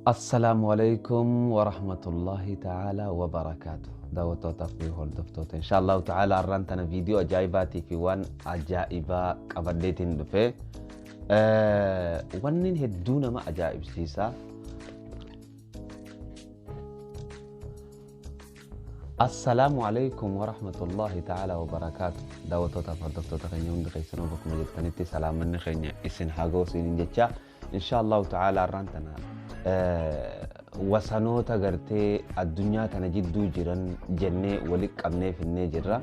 Assalaamu alaikum wa rahmatullahi ta'ala wa barakaatu. Daawwattootaa fi hordoftoota. Insha Allahu ta'ala har'aan tana viidiyoo ajaa'ibaatii fi waan ajaa'ibaa qabadheetiin dhufe. Wanni hedduu nama ajaa'ibsiisa. Assalaamu alaikum wa rahmatullahi ta'ala wa barakaatu. Daawwattootaa fi hordoftoota keenya hundi keessanuu bakkuma jirtanitti salaamanni keenya isin haa ga'u isiniin jecha. Insha Allahu ta'ala har'aan tana wasanoota gartee addunyaa tana jidduu jiran jennee walitti qabnee finnee jirra.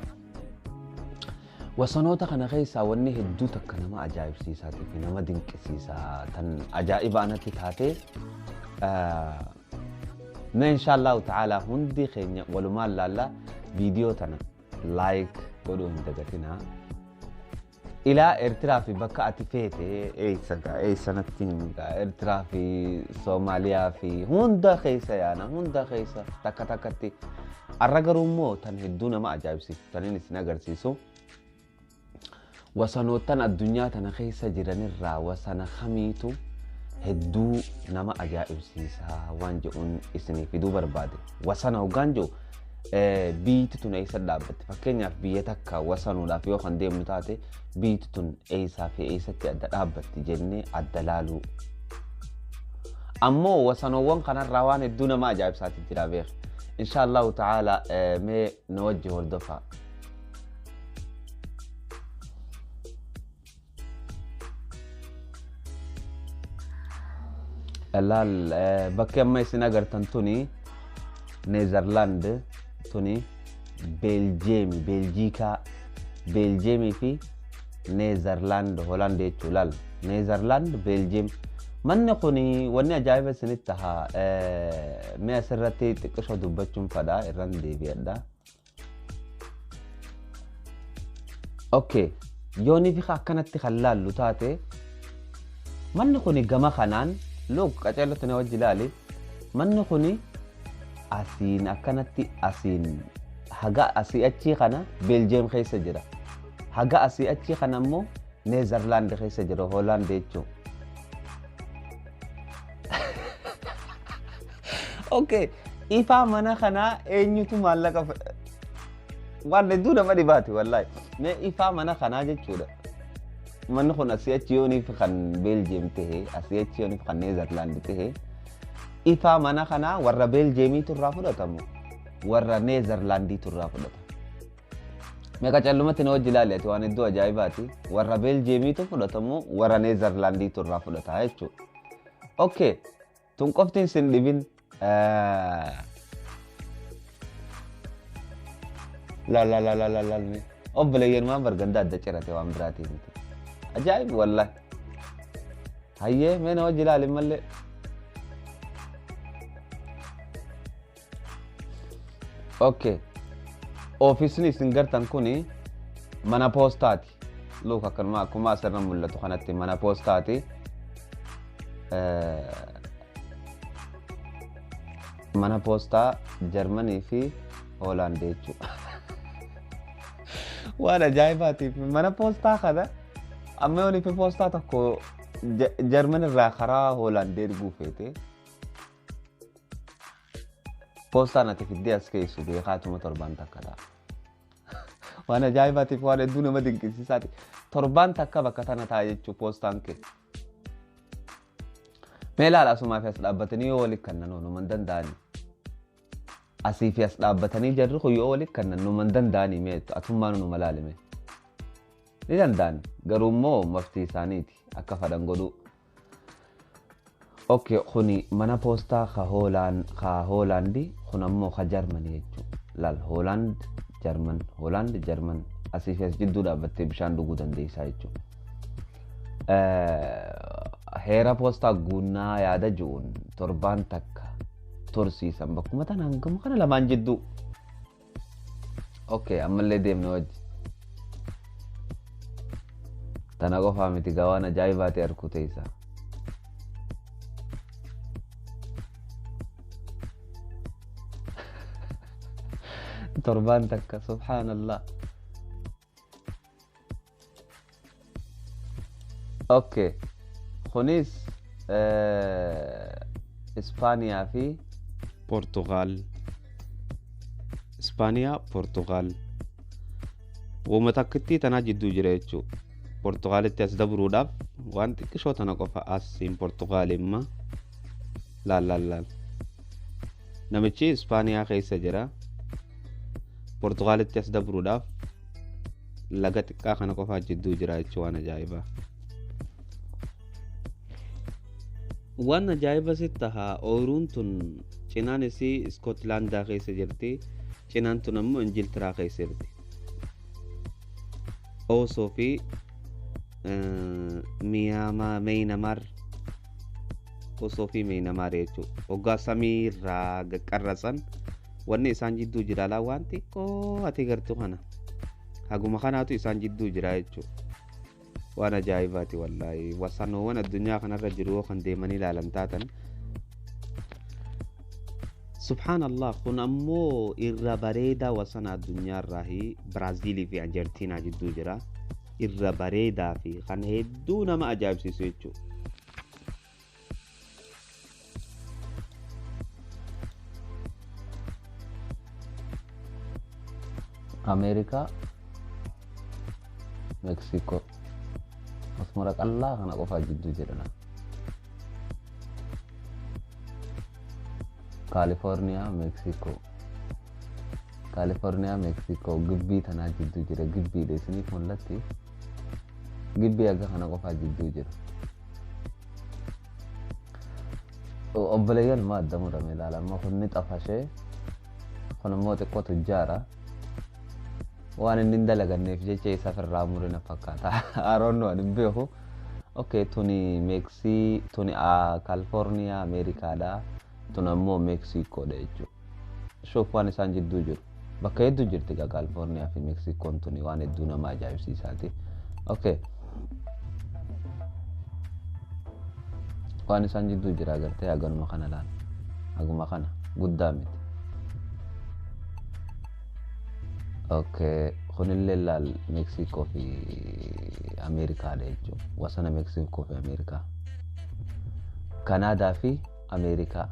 Wasanoota kana keessaa wanni hedduu takka nama ajaa'ibsiisaatii fi nama dinqisiisaa tan ajaa'iba anatti taate mee insha Allahu ta'ala hundi keenya walumaan laalla. Viidiyoo tana like godhuu hin dagatinaa. Ilaa Eertiraa fi bakka ati feete eessa gaa eessa natti himi gaa Eertiraa fi Soomaaliyaa fi hunda keessa yaana hunda keessa takka takkatti. Arra garuu immoo tan hedduu nama ajaa'ibsiiftu tanin isin agarsiisu. Wasanoottan addunyaa tana keessa jiranirraa wasana kamiitu hedduu nama ajaa'ibsiisaa waan jedhuun isinii fiduu barbaade. Wasana hoggaan jedhu biyyiti tun eessa dhaabbatti? Fakkeenyaaf biyya takka wasanuudhaaf yoo kan deemnu taate biyyiti tun eessaa fi eessatti adda dhaabbatti jennee adda laaluu. Ammoo wasanoowwan kanarraa waan hedduu nama ajaa'ibsaati jira beek. Insha Allahu ta'ala mee na wajji hordofaa. Laal, bakki amma isin agartan tuni Neezerlaand, tuni Beeljeemi, Beeljiikaa, Beeljeemii fi Neezerlaand, Hoolaand jechuu. Laal, Neezerlaand, Beeljeem. Manni kun wanni ajaa'iba isinitti taha. Mee asirratti xiqqishoo dubbachuun fadhaa irraan deebi'adha. Okay. Yoonii fi akkanatti kan laallu taate manni kun gama kanaan look qaceellotti na wajji ilaali. Manni kun asiin akkanatti asiin haga asii achii kana Beeljeem keessa jira. Haga asii achii kana immoo Neezerlaand keessa jira, Hoolaand jechuun. Okay. Ifaa mana kanaa eenyutu maallaqa waan hedduu nama dhibaati wallaahi. Mee ifaa mana kanaa jechuudha. Manni kun asii achi yooniif kan Beeljeem tahe, asii achi yooniif kan Neezerlaand tahe, ifaa mana kanaa warra Beeljeemiitu irraa fudhatamu, warra Neezerlaandiitu irraa fudhata. Mee qacallumatti na wajji ilaali ati, waan hedduu ajaa'ibaati. Warra Beeljeemiitu fudhatamu, warra Neezerlaandiitu irraa fudhata jechuudha. Okay. Tun qoftiin sin dhibin. La la la la la la, obboleeyyan maan barganda adda cirate waan biraatii miti. Ajaa'ibu wallahi. Hayyee, mee na wajji ilaali mallee. Okay. Ofiisni isin gartan kuni mana poostaati. Look, akkanuma akkuma asirra mul'atu kanatti mana poostaati. Mana poostaa Jarmanii fi Hoolaand jechuudha. Waan ajaa'ibaatiif mana poostaa kana amma yoon fi poostaa tokko Jarman irraa karaa Hoolaand erguu feete poostaan ati fiddee as keessu beekaatuma torbaan takka ta'a. Waan ajaa'ibaatiif waan hedduu nama dinqisiisaati. Torbaan takka bakka tana ta'a jechuu poostaan kee. Mee ilaala, asumaa fi as dhaabbatanii yoo walitti kannan numa hin danda'ani. Asii fi as dhaabbatanii jarri kun yoo walitti kannan numa hin danda'ani. Mee atummaan numa ilaalime. Ni danda'an, garuu immoo maftii isaaniiti akka fadhan godhuu. Okay, kuni mana poostaa ka Hoolaan ka Hoolaandi, kun ammoo ka Jarmanii jechuudha. Laal, Hoolaand, Jarman, Hoolaand, Jarman, asii fi as jidduu dhaabbattee bishaan dhuguu dandeessaa jechuudha. Heera poostaa guunnaa yaada ji'uun torbaan takka tursiisan bakkuma tana hangama kana lamaan jidduu. Okay, ammallee deemne wajji. Tana qofaa miti gaa, waan ajaa'ibaati arguu teessaa. Torbaan takka, subhaanallah. Okay. Kunis Ispaaniyaa fi Poortugaal. Ispaaniyaa, Poortugaal. Uuma takkittii tanaa jidduu jira jechuudha. Poortugaalitti as dabruudhaaf waan xiqqishoo tana qofa asiin Poortugaal imma laal laal laal. Namichi Ispaaniyaa keessa jira. Poortugaalitti as dabruudhaaf laga xiqqaa kana qofaa jidduu jira jechuudha, waan ajaa'ibaa. Waan ajaa'iba sitti taha, ooyiruun tun cinaan isii Iskootlaandaa keessa jirti. Cinaan tun ammoo Injiltiraa keessa jirti. Oosoo fi Miyeenmaar, Osoo fi Miyeenmaar jechuudha. Hoggaa samiirraa qaqqarratsan wanni isaan jidduu jira laa, waan xiqqoo ati gartuu kana. Haguma kanaatu isaan jidduu jira jechuudha. Waan ajaa'ibaati wallaahi. Wasanoowwan addunyaa kanarra jiru kan deemanii ilaalan taatan. Subhaanallah, kun ammoo irra bareedaa wasana addunyaarraahi Biraaziilii fi Arjentiinaa jidduu jira. Irra bareedaa fi kan hedduu nama ajaa'ibsiisu jechuudha. Ameerikaa, Meeksikoo. Masmara qal'aa kana qofaa jidduu jira. Kaalifoorniyaa, Meeksikoo. Kaalifoorniyaa, Meeksikoo gibbii tanaa jidduu jira. Gibbiidha, isiniif mul'atti. Gibbii akka kana qofaa jidduu jira. Obboleeyyan maa adda murame ilaala. Amma kun ni xafashee, kun immoo xiqqoo tujjaara. Waan inni hin dalaganneef jecha isa ofirraa murina fakkaata. Aroon waan hin beeku. Okay, tuni Meeksii, tuni Kaalifoorniyaa Ameerikaadha. Tun ammoo Meeksikoodha jechuudha. Shuuf waan isaan jidduu jiru. Bakka hedduu jirti egaa Kaalifoorniyaa fi Meeksikoon tuni, waan hedduu nama ajaa'ibsiisaati. Okay. Waan isaan jidduu jira agartee, haganuma kana laala. Haguma kana guddaa miti. Okay, kunillee laal, Meeksikoo fi Ameerikaadha jechuudha. Wasana Meeksikoo fi Ameerikaa. Kanaadaa fi Ameerikaa.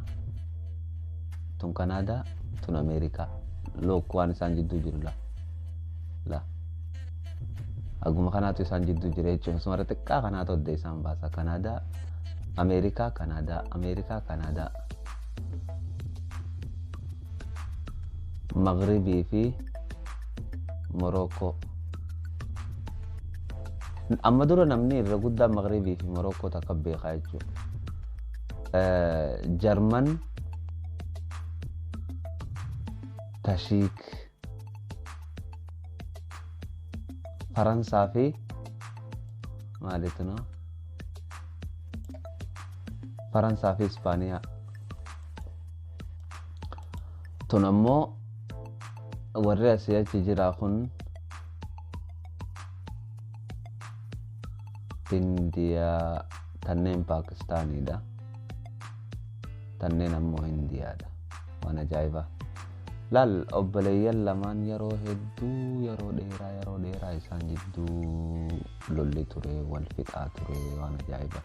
Tun Kanaadaa, tun Ameerikaa. Look, waan isaan jidduu jiru la. La. Haguma kanaatu isaan jidduu jira jechuudha. Sumara xiqqaa kanaatu adda isaan baasa. Kanaadaa, Ameerikaa, Kanaadaa, Ameerikaa, Kanaadaa. Maghribii fi Morookoo. Amma dura namni irra guddaa Maghribii fi Morookoo takka beekaa jechuudha. Jarman, Tashiik, Faransaa fi maalitu no? Faransaa fi Ispaaniyaa. Tun ammoo warri asii achi jira kun Indiyaa, tanneen Paakistaaniidha. Tanneen ammoo Indiyaadha. Waan ajaa'ibaa. Laal, obboleeyyan lamaan yeroo hedduu, yeroo dheeraa, yeroo dheeraa isaan jidduu lolli ture, wal fixaa ture, waan ajaa'ibaa.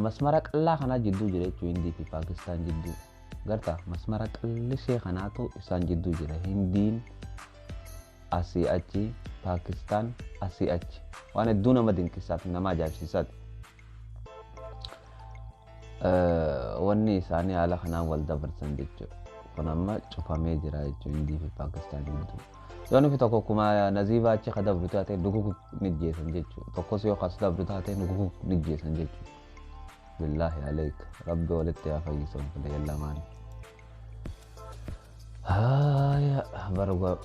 Masmara qal'aa kanaa jidduu jira jechuun Hindii fi Paakistaan jidduu. Garta masmara qallishee kanaatu isaan jidduu jira. Hindiin asii achi, Paakistaan asii achi. Waan hedduu nama dinqisaati, nama ajaa'ibsiisaati. Wanni isaanii haala kanaan wal dabarsan jechuudha. Kun amma cufamee jira jechuudha Hindii fi Paakistaan jidduu. Yoo nufi tokko kuma naziibaa achi ka dabru taate dhuguu ni jeesan jechuudha. Tokkos yoo kas dabru taate dhuguu ni jeesan jechuudha. Billaahi aleek, Rabbi walitti haa fayyisu obboleeyyan lamaan. Haaya barga.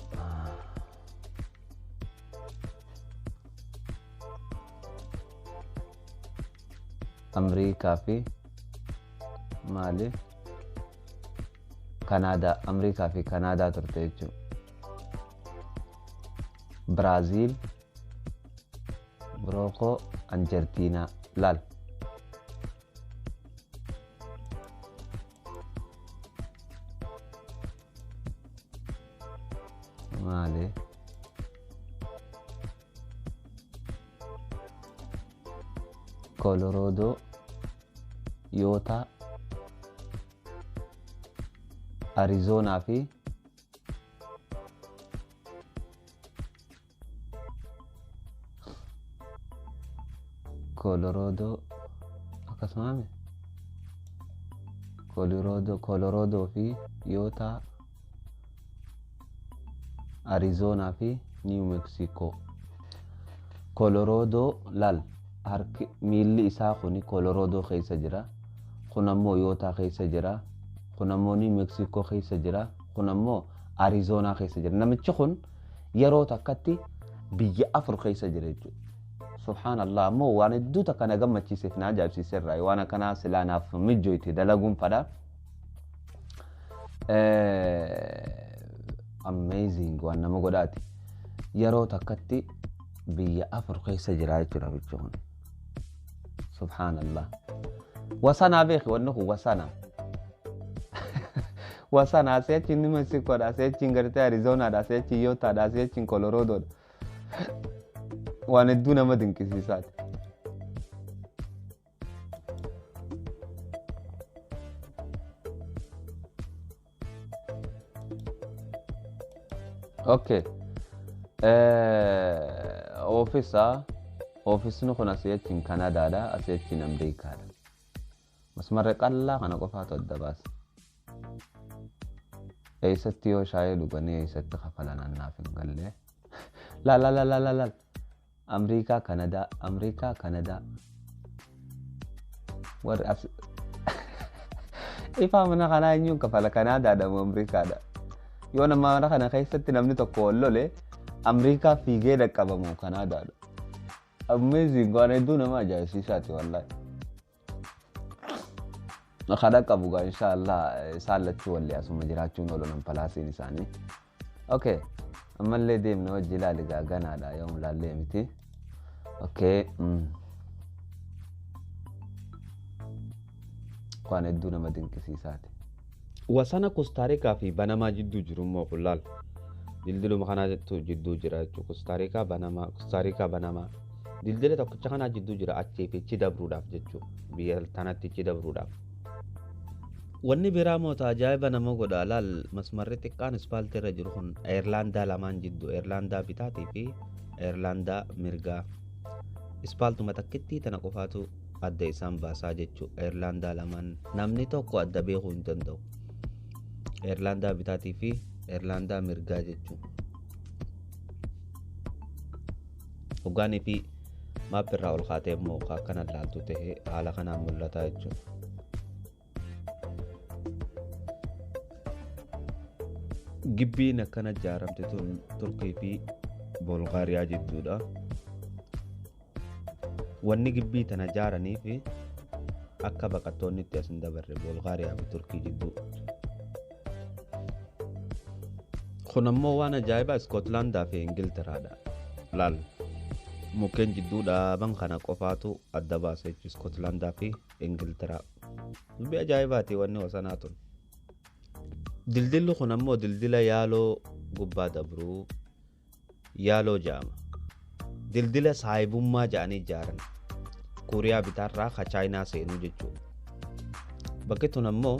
Amriikaa fi maali? Kanaadaa, Amriikaa fi Kanaadaa turte jechuudha. Biraaziil, Morookoo, Arjentiinaa laal. Maali? Koloraadoo, Yootaa, Arizoonaa fi Koloroodoo akkasuma Koloroodoo fi Yootaa, Arizoonaa fi Niiw Meeksikoo. Koloroodoo laal, harki miilli isaa kuni Koloroodoo keessa jira. Kun ammoo Yootaa keessa jira. Kun ammoo Niiw Meeksikoo keessa jira. Kun ammoo Arizoonaa keessa jira. Namichi kun yeroo takkatti biyya 4 keessa jira jechuudha. Subhaanallah, ammoo waan hedduu takka na gammachiiseef na ajaa'ibsiise irraa waan akkanaa silaa naaf mijjoyte dalaguun fadha. Amazing waan nama godhaati. Yeroo takkatti biyya 4 keessa jira jechuudha namichi kun. Subhaanallah. Wasanaa beeki, wanni kun wasana. Wasana asii achiin Niw Meksikoodha, asii achiin gartee Arizonaadha, asii achiin Yootaadha, asii achiin Koloroodoodha. Waan hedduu nama dinqisiisaati. Okay. Oofisa. Oofisni kun asii achiin Kanadaadha, asii achiin Ameerikaadha. Masmarra qal'aa kana qofaatu adda baasa. Eessatti yoo shaayii dhuganii eessatti kafalan annaaf hin galle. La la la la la la. Ameerikaa, Kanadaa, Ameerikaa, Kanadaa. Warri as ifaa mana kanaa eenyuun kafala, Kanaadaadha moo Ameerikaadha? Yoo nama mana kana keessatti namni tokko wal lole, Ameerikaa fiigee dhaqqabamu Kanaadaadha? Amazing, waan hedduu nama ajaa'ibsiisaati wallahi. Kana qabu gaa inshaallah isaan lachuu walli asuma jiraachuun oolu nan palaasiin isaanii. Okay. Ammallee deemna wajji ilaali gaa, ganaadha yoom laallee miti. Okay. Waan hedduu nama dinqisiisaati. Wasana Kostaarikaa fi Banamaa jidduu jiru immoo kun laal. Dildiluma kanaatu jidduu jira jechuudha. Kostaarikaa Banamaa, Kostaarikaa Banamaa. Dildila tokkicha kanaa jidduu jira achii fi achi dabruudhaaf jechuudha. Biyya tanatti achi dabruudhaaf. Wanni biraa moota ajaa'iba nama godha laal, masmarri xiqqaan ispaaltii irra jiru kun Ayirlaandaa lamaan jidduu, Ayirlaandaa bitaatii fi Ayirlaandaa mirgaa. Ispaaltuma takkittii tana qofaatu adda isaan baasaa jechuudha. Ayirlaandaa lamaan namni tokko adda beekuu hin danda'u. Ayirlaandaa bitaatii fi Ayirlaandaa mirgaa jechuudha. Hoggaanii fi maap irraa ol kaatee immoo akkana ilaaltu ta'ee haala kanaan mul'ata jechuudha. Gibbiin akkana ijaaramte tun Turkii fi Bulgaariyaa jidduudha. Wanni gibbii tana ijaaranii fi akka baqattoonni itti as hin dabarre Bulgaariyaa fi Turkii jidduu. Kun ammoo waan ajaa'ibaa Iskootlaandaa fi Ingiltiraadha. Laal, mukkeen jidduu dhaaban kana qofaatu adda baasa jechuudha Iskootlaandaa fi Ingiltiraa. Dubbii ajaa'ibaati wanni wasanaa tun. Dildilli kun ammoo dildila yaaloo gubbaa dabruu yaaloo jedhama. Dildila saayibummaa jedhanii ijaaran. Kuuriyaa bitaarraa ka Chaayinaa seenuu jechuudha. Bakki tun ammoo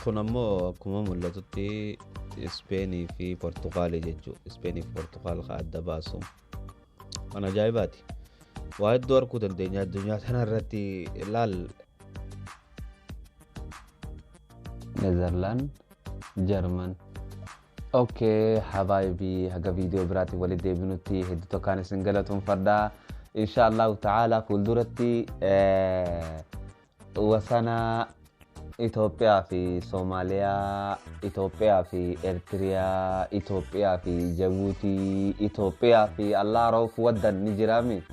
kun ammoo akkuma mul'atutti Ispeenii fi Portugaalii jechuudha. Ispeenii fi Portugaal ka adda baasu. Waan ajaa'ibaati. Waa hedduu arguu dandeenya addunyaa kana irratti ilaal. Nezerlaand, Jarman. Okay, habaayibii, haga viidiyoo biraatiin walitti deebinutti hedduu tokkaan isin galatoonfadha. Insha Allahu ta'ala fuulduratti wasana Itoophiyaa fi Soomaaliyaa, Itoophiyaa fi Eertiriyaa, Itoophiyaa fi Jabuutii, Itoophiyaa fi Allaaroof waddan ni jiraami.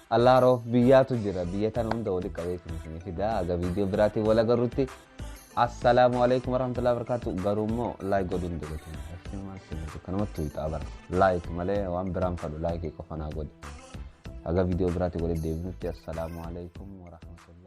Allaaroof biyyaatu jira. Biyya tana hunda walitti qabeetiin isinii fida. Haga viidiyoo biraatiin wal agarrutti. Assalaamu alaikum warahmatullahi wabarakatuh. Garuu immoo like godhuun hin dagatinaa. Kanumatti tuyxaa bara. Like malee waan biraan fadhu, like qofa naa godhi. Haga viidiyoo biraatiin walitti deebinutti assalaamu alaikum warahmatullahi.